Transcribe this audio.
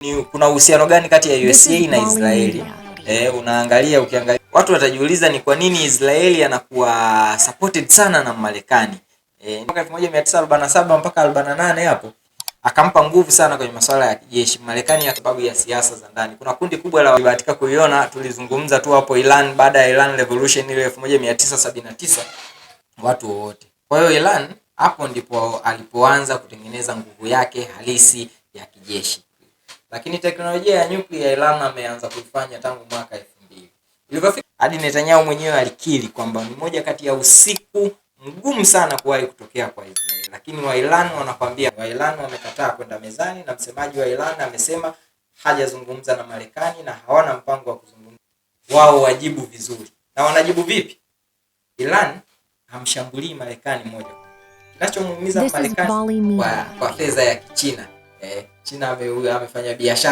Ni kuna uhusiano gani kati ya This USA is na Molly Israeli? Media. Unaangalia, ukiangalia watu watajiuliza ni kwa nini Israeli anakuwa supported sana na Marekani. Mwaka 1947 mpaka 48 hapo akampa nguvu sana kwenye masuala ya kijeshi Marekani ya sababu ya siasa za ndani. Kuna kundi kubwa la bahatika kuiona, tulizungumza tu hapo Iran, baada ya Iran Revolution ile 1979 watu wote. Kwa hiyo Iran hapo ndipo alipoanza kutengeneza nguvu yake halisi ya kijeshi. Lakini teknolojia ya nyuklia Iran ameanza kuifanya tangu mwaka 2000. Ilivyofika hadi Netanyahu mwenyewe alikiri kwamba ni moja kati ya usiku mgumu sana kuwahi kutokea kwa Israeli. Lakini wa Iran wanakwambia, wa Iran wamekataa kwenda mezani, na msemaji wa Iran amesema hajazungumza na Marekani na hawana mpango wa kuzungumza. Wao wajibu vizuri. Na wanajibu vipi? Iran hamshambulii Marekani moja kwa moja. Kinachomuumiza This is Marekani Volley kwa, Media. kwa fedha ya Kichina. China amefanya biashara.